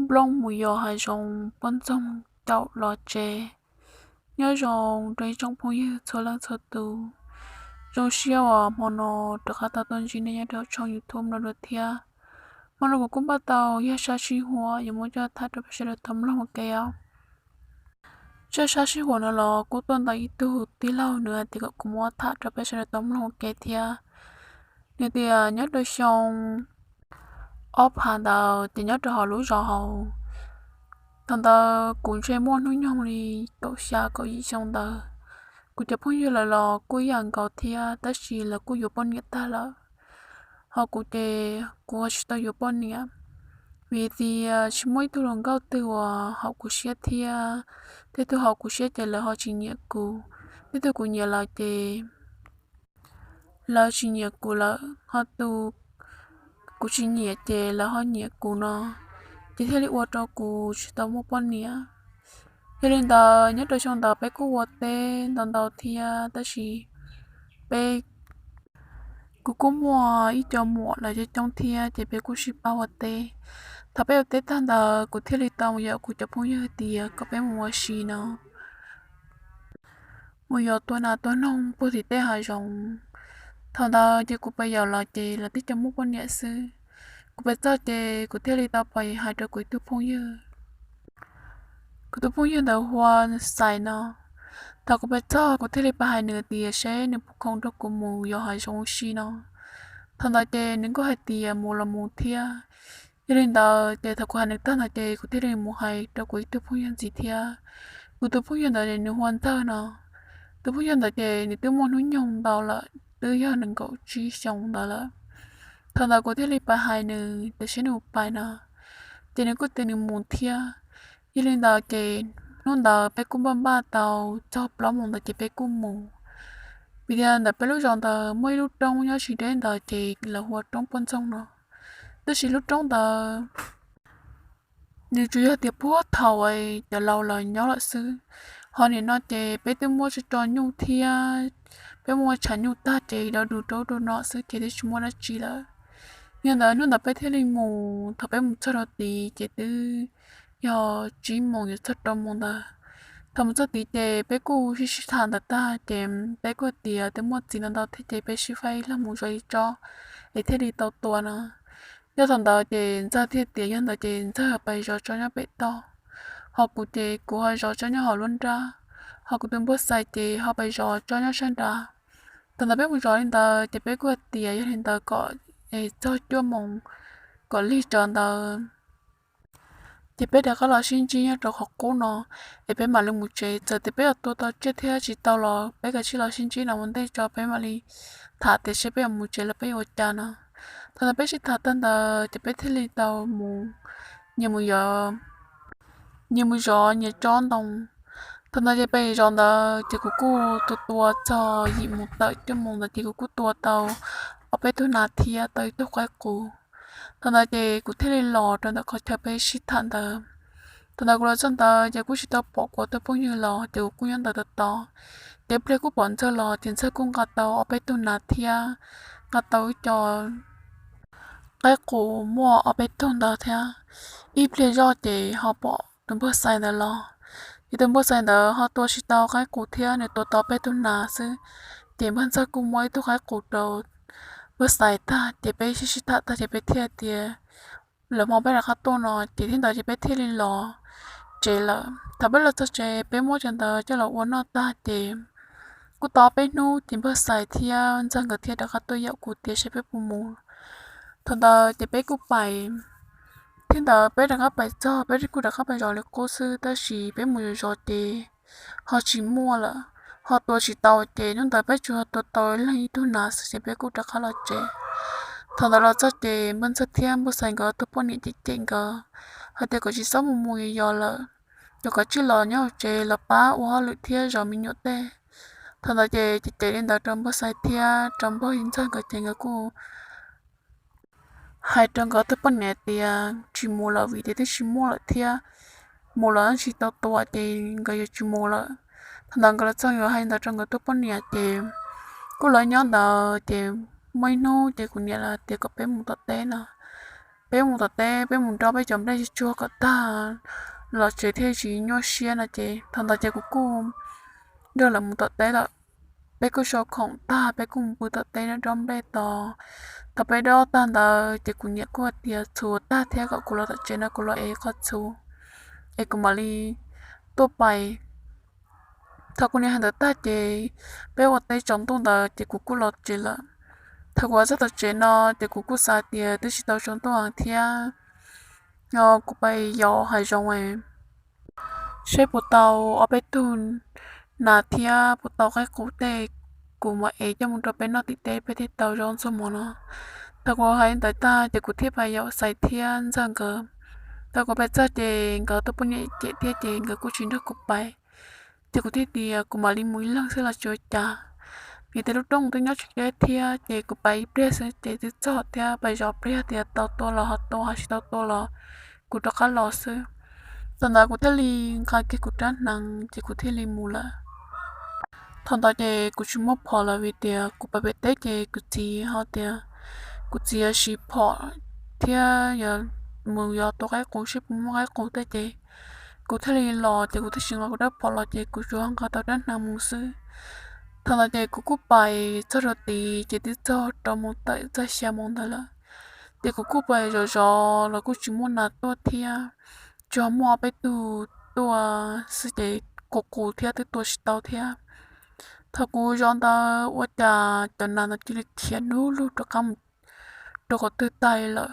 Nplooj mus yos hav zoov, poj ntxoog caum los tsev. Nyob zoo rau ib tsoom phooj ywg txhua leej txhua tus. Zoo siab uas hmo no rov qab tau tuaj ntsib nej nyob rau tshooj YouTube no dua thiab. Hmo no kuv kuj npaj tau yog sab sij huam yuav muab coj tham rau peb sawv daws tau mloog ua ke os. Tshaj sab sij huam no los kuj tuaj ntawm ib tug tij laug, nws hais tias kom kuv muab tham rau peb sawv daws tau mloog ua ke thiab. Nws tias nyob rau xyoo ob phav ntawd ces nyob rau hauv lub zos hauv, thaum ntawd kuv ntshe muaj hnub nyoog li kaum xya kaum yim xyoo ntawd. Kuv cov phooj ywg lawv los kuj ib yam nkaus thiab, tab sis lawv kuj yuav poj niam tag lawm. Ho kuv ces kuv ho tsis tau yuav poj niam, vim tias tsis muaj ib tug hluas nkauj twg uas haum kuv siab thiab. Tej tug haum kuv siab ces lawv ho tsis nyiam kuv, tej tug kuv nyiam lawm ces lawv tsis nyiam kuv lawm, ho tus kuv tsis nyiam ces lawv ho nyiam kuv no, ces thiaj li ua rau kuv tsis tau muaj poj niam. Yog li ntawd nyob rau xyoo ntawd peb kuj ua teb ntau ntau thiab, tab sis peb, kuv kuj muaj ib co muam lawv coob coob thiab, ces peb kuj sib pab ua teb. Thaum peb ua teb tag ntawd kuv thiaj li tau mus yaum kuv cov phooj ywg tias kom peb mus ua si no, mus yos tua nas tua noog puag tim tej hav zoov. Thaum ntawd ces kuv pais yaum los ces lawv twb coj muaj poj niam xwb. Kuv pais txog ces kuv thiaj li tau pais hais rau kuv ib tug phooj ywg. Kuv tus phooj ywg ntawd hu ua Xais no. Thaum kuv pais txog kuv thiaj li pais hais nws tias seb nws puas khoom nrog kuv mus yos hav zoov ua si no. Thaum ntawd ces nws kuj hais tias mus los mus thiab. Yog li ntawd ces thaum kuv hais nws tag ntawd ces kuv thiaj li mus hais rau kuv ib tug phooj ywg ntxiv thiab. Kuv tus phooj ywg ntawd nws hu ua Ntxawg no. Tus phooj ywg ntawd ces nws twb muaj hnub nyoog ntau lawm, twb yog nees nkaum tsib xyoo ntawd lawm. Thaum ntawd kuv thiaj li pais hais nws tias seb nws puas pais no, ces nws kuj tias nws mus thiab. Yog li ntawd ces hnub ntawd peb kuj npaj npaj tau txog plaub moos ntawd ces peb kuj mus. Vim tias ntawm peb lub zos ntawd muaj ib lub roob nyob tsis deb ntawd ces lawv hu ua roob Poj Ntxoog no. Tab sis lub roob ntawd nws tsuas yog tias puag thaum cov laus los nyob lawm xwb, ho nim no ces peb twb muab tso tso nyuj thiab, peb muab tshav nyuj tag ces do du rau ub rau no xwb ces twb tsis muaj dab tsi lawm. Yog li ntawd hnub ntawd peb thiaj li mus, thaum peb mus txog rau tid ces twb yog tsib moos yuav txog rau moos ntawd. Thaum mus txog tid ces peb kuj sib sib tham ntawd tag ces peb kuj tias twb muaj txiv ntau ntau thiab ces peb sib faib ib leeg mus zov ib tsob es thiaj li tau tua no. Yog thaum ntawd ces Ntxawg thiaj tias yog ntawd ces Ntxawg pais zov tsob nyob pem toj, ho kuv ces kuv ho zov tsob nyob hauv lub nrab, ho kuv tus npawg Xais ces ho pais zov tsob nyob sab nrad. Thaum ntawd peb mus zov li ntawd ces peb kuj hais tias yog li ntawd kom es txog cuaj moos kom lig tsawv ntawd ces peb rov qab los sib ntsib nyob rau qhov qub no es peb mam li mus tsev. Txawm tias peb yuav tua tau tsiaj thiab tsis tau los peb kav tsij los sib ntsib no ua ntej tso peb mam li tham tias seb peb yuav mus tsev los peb yuav ua cas no. Thaum ntawd peb sib tham tag ntawd ces peb thiaj li tau mus, nyias mus zov, nyias mus zov nyias tsob ntoo. Thaum ntawd ces peb zov ntawd ces kuv kuj tua tua txog yim moos tawm cuaj moos ntawd ces kuv kuj tua tau ob peb tug nas thiab tau ib tug qaib qus. Thaum ntawd ces kuv thiaj li los rau ntawm qhov chaw peb sib tham ntawd. Thaum ntawd kuv los txog ntawd ces kuj tsis tau pom kuv tus phooj ywg los ces kuv kuj nyob ntawd tos tos. Ces ib pliag kuj pom Ntxawg los ces Ntxawg kuj nqa tau ob peb tug nas thiab nqa tau ib co qaib qus muaj ob peb tug ntawd thiab. Ib pliag zoj ces ho pom tus npawg Xais ntawd los. Ces tus npawg Xais ntawd ho tua tsis tau qaib qus thiab, nws tua tau peb tug nas xwb. Ces npawg Ntxawg kuj muab ib tug qaib qus rau npawg Xais tag ces peb sib sib tham tag ces peb thiaj tias lawv hmo peb rov qab tuaj no ces thiab ntawd ces peb thiaj li los tsev lawm. Thaum peb los txog tsev peb muab cov ntawd coj los ua noj tag ces kuj tau peb hnub ces npawg Xais thiab Ntxawg nkawd thiaj rov qab tuaj yaum kuv tias seb peb puas mus. Thaum ntawd ces peb kuj pais, thiab ntawd peb rov qab pais txog peb kuj rov qab pais zov li qub xwb, tab sis peb mus zov zov ces ho tsis muaj lawm, ho tua tsis tau ces hnub ntawd peb tsuas tua tau leej ib tug nas xwb ces peb kuj rov qab los tsev. Thaum ntawd los txog ces npawg Ntxawg thiab npawg Xais nkawd tus poj niam cem cem nkawd hais tias kom tsis txhob mus mus yos yos lawm, kom kav tsij los nyob hauv tsev los pab ua hauj lwm thiab zov me nyuam tej. Thaum ntawd ces cem cem li ntawd rau npawg Xais thiab rau npawg Ntxawg nkawd ces nkawd kuj hais rau nkawd tus poj niam tias tsis mus lawm vim tias twb tsis muaj lawm thiab, mus los tsis tau tua ces nkawd yuav tsis mus lawm. Thaum ntawd nkawd los txog yuav hais ntawd rau nkawd tus poj niam ces kuj lawv nyob ntawd ces muaj ib hnub ces kuv niam lawv tias kom peb mus tom teb no. peb mus tom teb, peb mus nrau peb cov nplej tsuag kom tag los tsev thiaj tsis nyuaj siab no ces thaum ntawd ces kuv kuj nrog lawv mus tom teb lawm. Peb kuj sau khoom tag, peb kuj mus pw tom teb dob nplej tos. Thaum peb dob tag ntawd ces kuv niam kuj hais tias txhuv tag thiab, kom kuv los tom tsev no kuv los ev qhov txhuv es kuv mam li tuaj pais. Thaum kuv niam hais ntawd tag ces peb ua teb tsaus ntuj ntawd ces kuv kuj los tsev lawm. Thaum kuv los txog tom tsev no ces kuv kuj xav tias twb tsis tau tsaus ntuj thiab, kuv pais yos hav zoov seb puas tau ob peb tug nas thiab puas tau qaib qus tej, kuv mam ev coj mus rau peb noj tim teb peb thiaj tau zaub ntxuag mov no. Thaum kuv hais ntawd tag ces kuv thiaj pais yos xais thiab ntxawg nkawd. Thaum kuv pais txog ces nkawd tuaj poj niam cem thiab ces nkawd kuj tsis nrog kuv pais. Ces kuv thiaj tias kuv mam li mus ib leeg xwb los tsis ua cas, vim tias lub rooj twb nyob tsis deb thiab ces kuv pais ib pliag xwb ces twb txog thiab. Pais zov pliag tias tau tua los ho tua, ho tsis tau tua los kuv rov qab los xwb. Thaum ntawd kuv thiaj li nqa kiag kuv rab hneev ces kuv thiaj li mus lawm. Thaum ntawd ces kuv tsis muaj phom lawm vim tias kuv pais pem teb ces kuv txiv ho tias kuv txiv yuav siv phom thiab yuav mus yos tua qaib qus seb puas muaj qaib qus tej ces kuv thiaj li los ces kuv thiaj tsis nqa kuv rab phom los ces kuv tsuas nqa tau rab hneev mus xwb. Thaum ntawd ces kuv kuj pais txog rau tid ces twb txog rau moos tawm txog xya moos ntawd lawm. Ces kuv kuj pais zov zov los kuj tsis muaj nas tuaj thiab, tsuas muaj ob peb tug tuaj xwb ces qus qus thiab twb tua tsis tau thiab. Thaum kuv zov ntawd ua cas cov nas ntawd cia li khiav nub lug rov qab mus rau qhov twg tag lawm.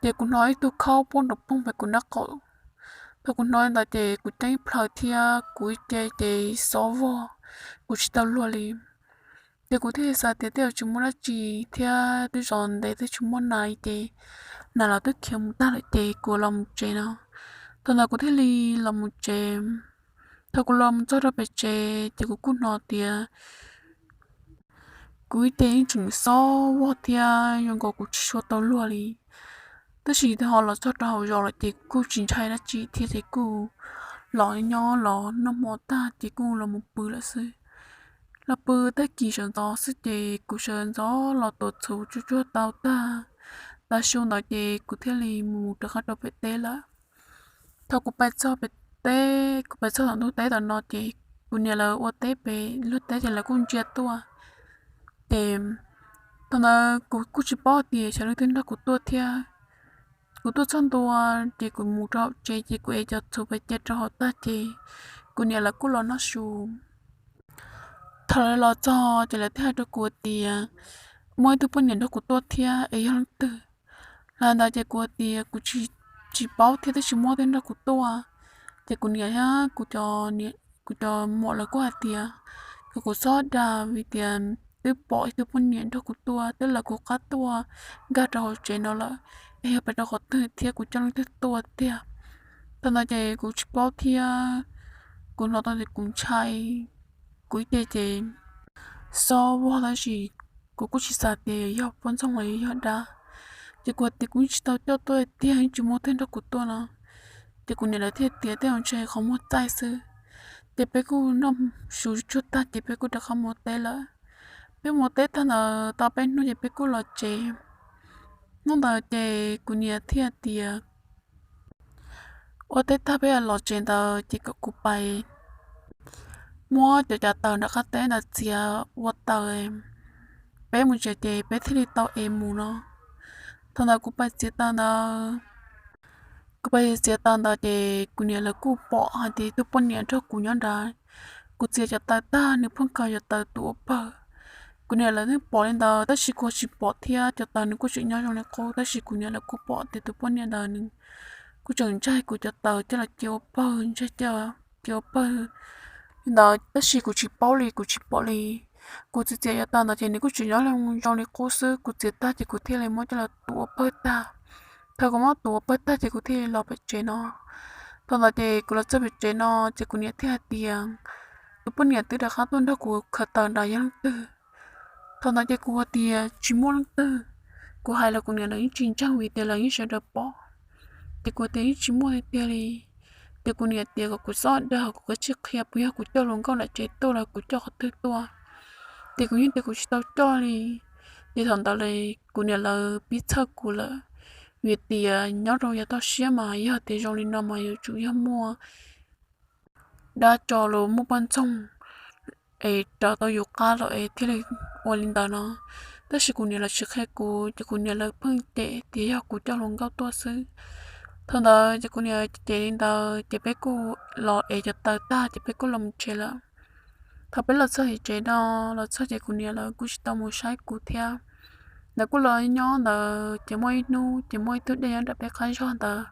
Ces kuv hnov ib tug khaub puag nram poog pem kuv nraub qaum. Thaum kuv hnov li ntawd ces kuv ceeb plhaws thiab kuv ib ce ces xob vog, kuv tsis tau luag li. Ces kuv thiaj xav tias tej zaum tsis muaj dab tsi thiab twb zov ntev twb tsis muaj nas li ces nas los twb khiav mus tag lawm ces kuv los mus tsev no. Thaum ntawd kuv thiaj li los mus tsev. Thaum kuv los mus txog rau pem tsev ces kuv kuj hnov tias kuv ib ce yeej tseem xob vog thiab zoo nkaus kuv tsis tshua tau luag li. Tab sis ho los txog rau hauv zos lawm ces kuj tsis ntshai dab tsi thiab ces kuj los nyob los noj hmo tag ces kuj los mus pw lawm xwb. Los pw tag kis sawv ntxov xwb ces kuv sawv ntxov los tuav txhuv tsuag tsuag tau tag, tav su ntawd ces kuv thiaj li mus rov qab rau pem teb lawm. Thaum kuv pais txog pem teb, kuv pais txog tom ntug teb tom no ces kuv niam lawv ua teb pem luag teb ces lawv kuj ntsia tuaj. Ces thaum ntawd kuv kuj tsis paub tias xyov leej twg nrog kuv tuaj thiab. Kuv tuaj txog ntua ces kuv mus rau hauv tsev ces kuv ev cov txhuv pais cia rau hauv tag ces kuv niam lawv kuj los noj su. Thaum lawv los txog ces lawv thiaj hais rau kuv tias muaj ib tug poj niam nrog kuv tuaj thiab es yog leej twg. Los ntawd ces kuv tias kuv tsis paub thiab twb tsis muaj leej twg nrog kuv tuaj. Ces kuv niam thiab kuv cov muam lawv kuj hais tias kom kuv txhob dag vim tias twb pom ib tug poj niam nrog kuv tuaj twb lawv kuv qab tuaj nkag rau hauv tsev no lawm, es yog pais rau qhov twg thiab kuv coj leej twg tuaj tiag. Thaum ntawd ces kuv tsis paub thiab, kuv hnov tau ces kuv ntshai, kuv ib ce ces xob vog tab sis kuv kuj tsis xav tias yog poj ntxoog los yog dab. Ces kuv tias kuv yeej tsis tau coj tuaj tiag, yeej tsis muaj leej twg nrog kuv tuaj no. Ces kuv niam lawv thiaj tias tej zaum ntshe qhov muag txaij xwb. Ces peb kuj noj su tsuag tag ces peb kuj rov qab mus teb lawm. Peb mus teb tag ntawd tau peb hnub ces peb kuj los tsev. Hnub ntawd ces kuv niam thiaj tias ua teb tag peb los tsev ntawd ces kom kuv pais muab cov cav taws nram qab teb ntawd txiav ua taws, peb mus tsev ces peb thiaj li tau ev mus no. Thaum ntawd kuv pais txiav taws ntawd, kuv pais txiav taws ntawd ces kuv niam lawv kuj pom hais tias tus poj niam nrog kuv nyob nrad. Kuv txiav cov taws tag nws pheej kaw cov taws tus ua pawg. Kuv niam lawv twb pom li ntawd tab sis kuv tsis pom thiab, cov taws nws kuj tseem nyob zoo li qub tab sis kuv niam lawv kuj pom tias tus poj niam ntawd nws kuj tseem ntsaig kuv cov taws coj los cia ua pawg, ntsaig coj cia ua pawg li ntawd tab sis kuv tsis paub li, kuv tsis pom li. Kuv txiav txiav cov taws ntawd ces nws kuj tseem nyob zoo li qub xwb, kuv txiav tag ces kuv thiaj li muab coj los tus ua pawg tag. Thaum kuv muab tus ua pawg tag ces kuv thiaj li los pem tsev no. Thaum ntawd ces kuv los txog pem tsev no ces kuv niam thiaj hais tias tus poj niam twb rov qab tuaj nrog kuv khaws taws nrad yog leej twg. Thaum ntawd ces kuv hais tias tsis muaj leej twg. Kuv hais los kuv niam lawv yeej tsis ntseeg vim tias lawv yeej sawv daws pom. Ces kuv tias yeej tsis muaj tiag tiag li. Ces kuv niam tias kom kuv txhob dag, kuv kav tsij qhia puas yog kuv coj hluas nkauj nram tsev tuaj los kuv coj qhov twg tuaj. Ces kuv yeej tias kuv tsis tau coj li. Ces thaum ntawd li kuv niam lawv pib txhawj kuv lawm. Vim tias nyob rau yav toj siab mas yog tias zoo li no mas yuav tsum yog muaj dab tso los muaj poj ntxoog es raws tau yus qab los es thiaj li ua li ntawd no. Tab sis kuv niam lawv tsis qhia kuv, ces kuv niam lawv pheej cem tias yog kuv coj hluas nkauj tuaj xwb. Thaum ntawd ces kuv niam cem li ntawd ces peb kuj los es cov taws tag ces peb kuj los mus tsev lawm. Thaum peb los txog hauv tsev no, los txog ces kuv niam lawv kuj tsis tau mus saib kuv thiab. Lawv kuj los nyob ntawd ces muaj ib hnub ces muaj ib tug dej nyob nram peb qab zog ntawd.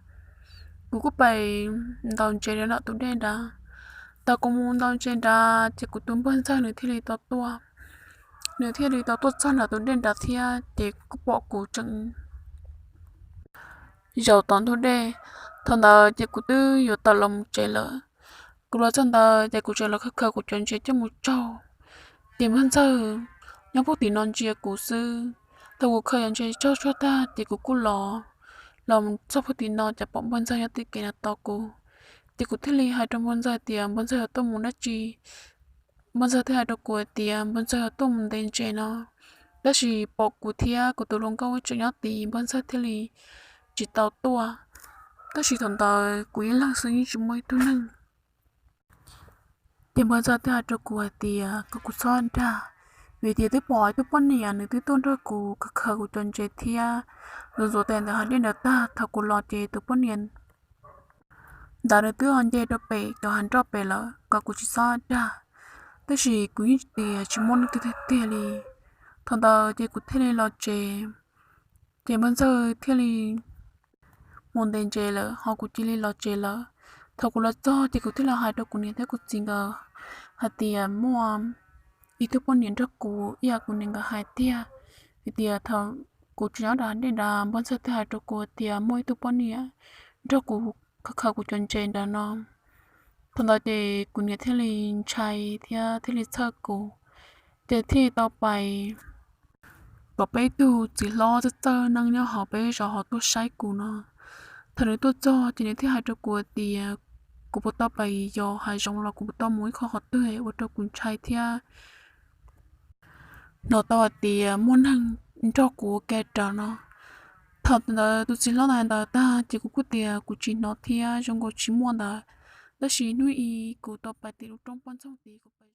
Kuv kuj pais ntaus ntses rau nram tus dej nrad. Thaum kuv mus ntaus ntses nrad ces kuv tus npawg ntxawg nws thiaj li tau tuaj. Nws thiaj li tau tuaj txog nram tus dej nrad thiab ces kuj pom kuv tseem zaum tom ntug dej. Thaum ntawd ces kuv twb yuav tawm los mus tsev lawm. Kuv los txog ntawd ces kuv tseem los khaws khaws kuv cov ntses coj mus tsaug. Ces npawg ntxawg nyob puag tim no ntsia kuv xwb. Thaum kuv khaws cov ntses tsaug tsuag tag ces kuv kuj los, los txog puag tim no ces pom npawg ntxawg nyob tim kev no tos kuv. Ces kuv thiaj li hais rau npawg ntxawg tias npawg ntxawg yuav tuaj mus dab tsi. Npawg ntxawg thiaj hais rau kuv hais tias npawg ntxawg yuav tuaj mus ntes ntses no, tab sis pom kuv thiab kuv tus hluas nkauj tseem nyob tid npawg ntxawg thiaj li tsis tau tuaj. Tab sis thaum ntawd kuv ib leeg xwb yeej tsis muaj ib tug neeg. Ces npawg ntxawg thiaj hais rau kuv hais tias kom kuv txhob dag, vim tias twb pom ib tug poj niam nws twb tuaj nrog kuv khaws khaws kuv cov ntses thiab ntxuav ntxuav tes ntawm hav dej ntawd tag. Thaum kuv los ces tus poj niam ntawd nws twb ho nce rau pem cov hav nroj pem lawm, kom kuv tsis txhob dag. Tab sis kuv yeej tias tsis muaj leej twg tiag tiag li. Thaum ntawd ces kuv thiaj li los tsev, ces npawg ntxawg thiaj li mus ntes ntses lawm ho kuv cia li los tsev lawm. Thaum kuv los txog ces kuv thiaj li hais rau kuv niam thiab kuv txiv nkawd hais tias muaj ib tug poj niam nrog kuv ib yam kuv niam nkawd hais tiag. Vim tias thaum kuv tseem nyob nram dej nrad npawg ntxawg thiaj hais rau kuv tias muaj ib tug poj niam nrog kuv khaws khaws kuv cov ntses ntawd no. Thaum ntawd ces kuv niam thiaj li ntshai thiab thiaj li txhawj kuv, ces thiaj li tau pais kom peb tug txiv hlob txawj txawj neej nyob hauv peb zos ho tuaj saib kuv no. Thaum nws tuaj txog ces nws thiaj hais rau kuv tias kuv puas tau pais yos hav zoov los kuv puas tau mus ib qho qhov twg ua rau kuv ntshai thiab hnov tau hais tias muaj neeg nrog kuv ua ke raws no. Thaum ntawd tus txiv hlob ntawd hais ntawd tag ces kuv kuj tias kuv tsis hnov thiab zoo nkaus tsis muaj ntawd. Tab sis hnub i kuv tau pais tim lub roob poj ntxoog tid kuv pais